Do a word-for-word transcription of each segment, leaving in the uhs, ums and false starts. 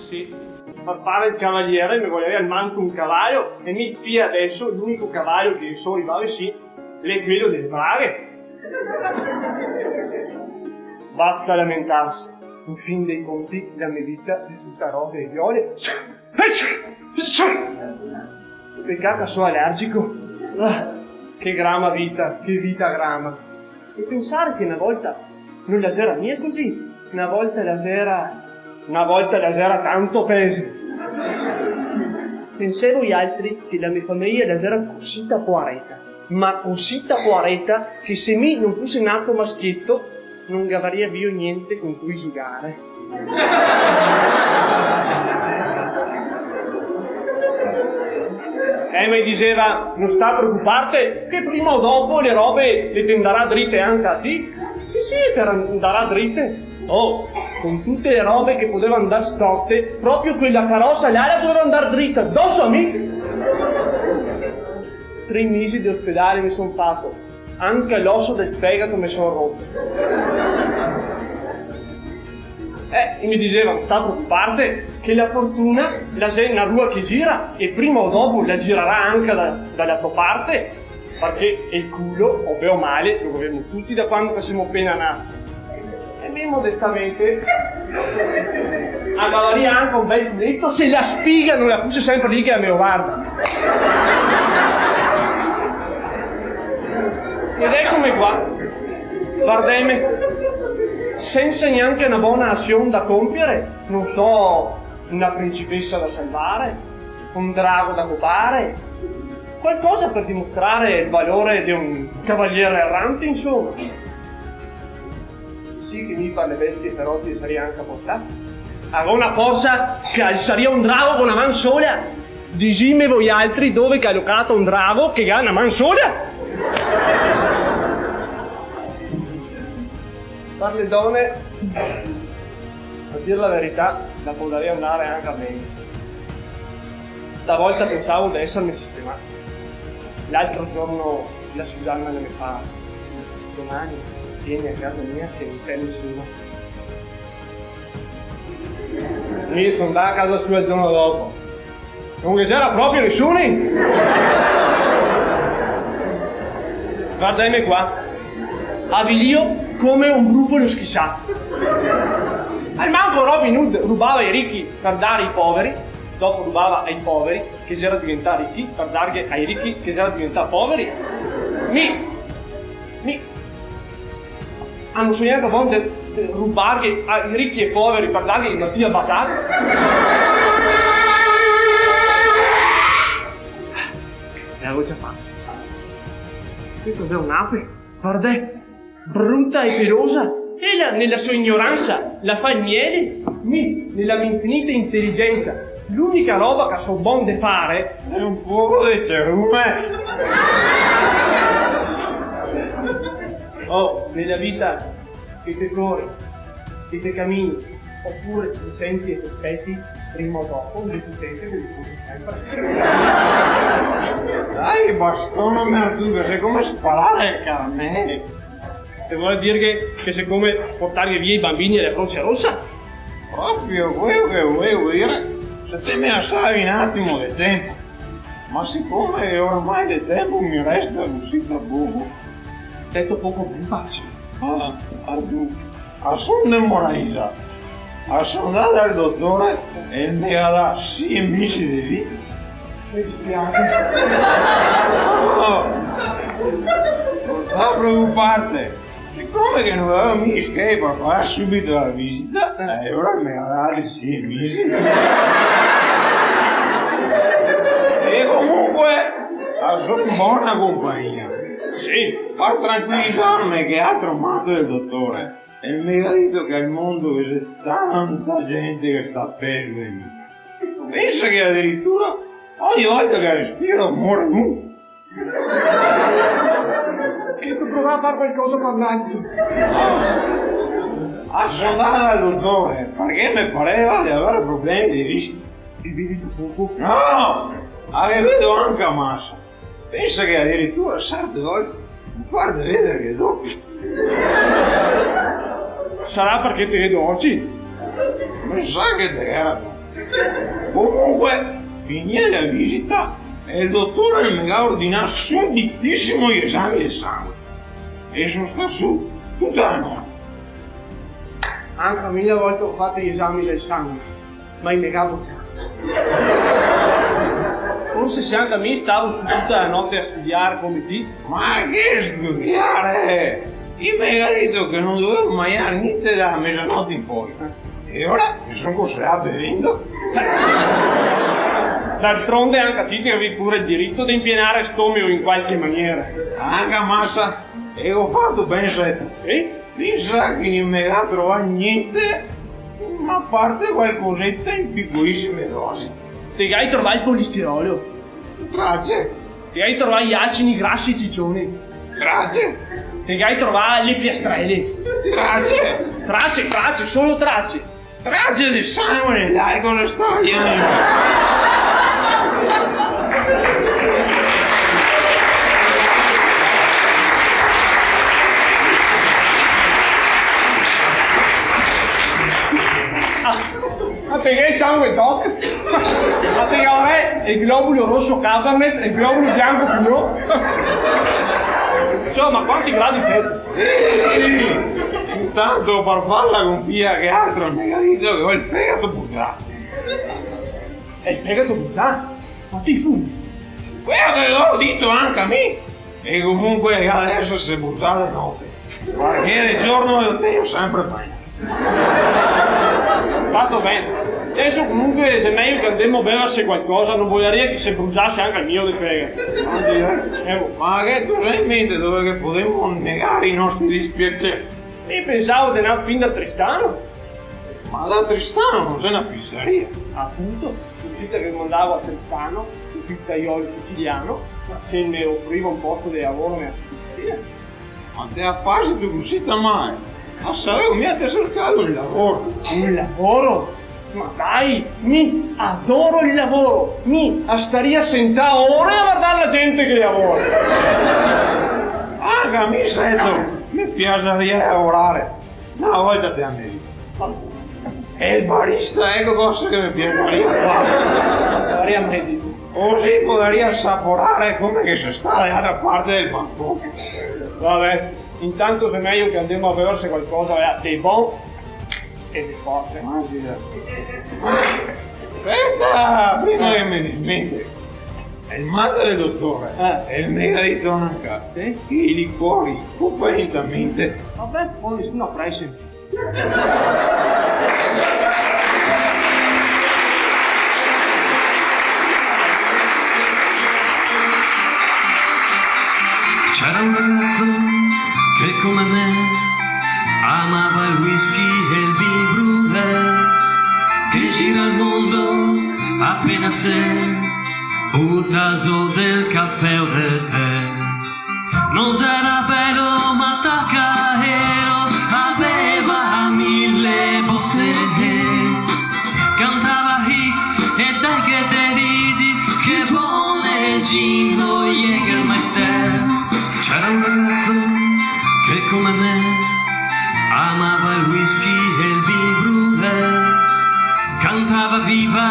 Sì, par fare el cavaliere me voleria almanco un cavało, e mi fin deso l'unico cavało che so rivà, sì, l'è queło dele braghe. Basta lamentarse, in fin dei conti la me vita xe tuta rose e viole. Pecà che so alergico. Ah, che grama vita, che vita grama. E pensare che na volta no la xera mia cusì. Na volta la xera, na volta la xera tanto pezo. Pensè voialtri che la me fameja la xera cusita poareta, ma cusita poareta, che se mi no fuse nato maschieto, no gavaria bio gnente con cui zugare. E me dixeva: "No sta preocuparte, che prima o dopo le robe le te ndarà drite anca a ti." Sì, sì, te ndarà drite. Oh, con tute le robe che podeva ndar storte, proprio quela carosa là la doveva ndar drita, doso a mi. Tre mesi de ospedale me son fato. Anca l'oso del fegato me son roto. Eh, e me dixeva: "No sta preocuparte, che la fortuna la xe na rua che gira, e prima o dopo la girarà anca da, da la to parte, parché el culo, o ben o male, lo gavemo tuti da quando che semo pena nati." E mi modestamente a gavaria anca un bel culeto se la spiga no la fuse sempre lì che la me lo varda. Ed ecome qua, vardeme, sensa gnanca na bona asion da compiere, no so, na principesa da salvare, un drago da copare, qualcosa per dimostrare el valore de un cavaliere errante, insoma. Sì, che mi par le bestie feroci saria anca portà. Go na forsa che saria un drago co na man sola. Dixime voialtri dove che lo cato un drago che ga na man sola? Par le done, a dir la verità, la podaria ndare anca ben. Stavolta pensavo de eserme sistemà. L'altro giorno la Susanna la me fa: "Domani vieni a casa mia che no ghe xe nesuni." Mi son ndà a casa sua el giorno dopo. No ghe xera proprio nesuni! Vardeme qua. Avilìo come un brufolo schisà. Almanco Robin Hood rubava ai richi par dare ai poveri, dopo rubava ai poveri che xera diventà richi par darghe ai richi che xera diventà poveri. Mi, mi, ah, no so gnanca bon de, de rubarghe ai richi e poveri par darghe ai Mattia Bazar. E la voce fa: "Questa xe un'ape, vardè, bruta e pelosa. Ela, nela so ignoransa, la fa el miele. Mi, nela me infinita inteligensa, l'unica roba che so bon de fare xe un poco de cerume." Oh, nela vita, che te cori, che te camini, opure te senti e te speti, prima o dopo el deficiente te risponde sempre. Dai, baston, merduga, xe come sparare a caramele. Te vol dirghe che xe come portarghe via i banbini a la Croce Rosa? Proprio queło che volevo dire, se te me lasavi un atimo de tempo. Ma sicome che oramai de tempo me resta cusì da poco. Steto poco ben, pace. Ah, pardon. A son de Moraisa. A son ndà dal dotore e el me ga dà sie mesi de vita. Me dispiase. No, no sta preocuparte. Sicome che no gavevo mia schei par pagar subito la visita, eh, alora me ga dà sie mesi. E comunque, a son bona compagnia. Sì, par tranquilizarme che altro mato del dotore. E el me ga dito che al mondo ghe xe tanta gente che sta pezo de mi. Pensa che adiritura ogni volta che respiro more un. Che te provà a far qualcosa par l'alito. A son ndà dal dotore, parché me pareva de aver problemi de vista. E vedito poco? No, a ghe vedo anca masa. Pensa che adiritura serte volte me par de veder che dopio. Sarà parché te ghe do oci? Me sa che te ghe rason. Comunque, finìa la visita, el dotore me ga ordinà subitisimo i esami del sangue. E so stà su tuta la note. Anca mi na volta go fato i esami del sangue, ma i me ga bocià. Forse se anca mi stavo su tuta la note a studiare come ti. Ma che studiare? I me ga dito che no dovevo magnar gnente da mezanote in poi. E ora me son consolà bevendo. D'altronde anca ti te gavevi pure el dirito de inpienare el stomego in qualche maniera. Anca masa, e go fato ben, seto. Sì? Pensa che no i me ga trovà gnente, a parte qualcoseta in picolisime dosi. Te gai trovà el polistirolo? Grazie. Te gai trovà i acidi grasi cicioni? Grazie. Te gai trovà le piastrele? Grazie. Trace, trace, solo trace. Trace de sangue nell'alcol, sta, eh. Ah, ma te ghè el sangue toc? Ma te ghè el globulo roso Cabernet e el globulo bianco Pinot? Insoma, quanti gradi feti? Eh, intanto, par farla gonfia che altro, me ga dito che go el fegato brusà. El fegato brusà? Ma ti fumi? Quelo che go dito anca mi. E comunque adeso se brusa de note, parché de giorno lo tegno sempre ben. Fato ben. Deso comunque xe mejo che andemo a bevarse qualcosa, no vojaria che se brusase anca el mio de fega. Ah, sì, eh? Eh, oh. Ma che te ghe in mente dove che podemo negare i nostri dispiaceri? Mi pensavo de ndar fin da Tristano. Ma da Tristano no xe na pizaria? Apunto, cusì te ghe mandavo a Tristano, un pizaiolo siciliano, se me ofriva un posto de lavoro nela so pizaria. Ma te la pasito cusì mal? Ma savevo mia te sercavi un lavoro. Un lavoro? Ma dai, mi adoro el lavoro! Mi a staria sentà ore a vardar la gente che lavora! Anca mi, seto, me piasaria lavorare. Na volta te la merito. E el barista, eco cosa che me piasaria fare. Maria Medi. Cusì podaria saporare come che se sta da l'altra parte del bancon. Vabè, intanto xe mejo che andemo a bevarse qualcosa, eh, de bon e de forte. Speta, prima che me dismenteghe. El mate del dotore, eh, el me ga dito anca, sì, che i licori copa lentamente. Vabè, no go nesuna presa. C'era un ragazzo che come me amava il whisky e il vin brulè, che gira il mondo appena se butta giù del caffè o del tè. No xera belo, ma tacaero, aveva mile bose. Cantava hit e dai che te ridi, che bon el gin o Jägermeister. C'era un ragazzo che come me amava il whisky e il vin brulè. Cantava viva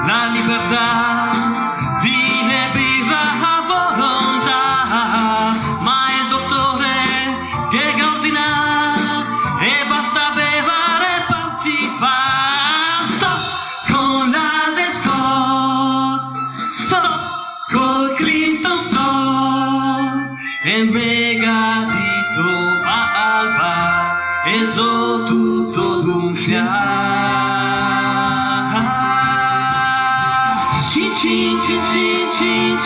la libertà, vin e birra a volontà, ma el dotore che ga ordinà, e basta bevare par si fa. Stop con la Scott, stop col Clinton, stop. E me ga dito: va al bar, e so tuto d'un fià. Cin, cin, cin, cin.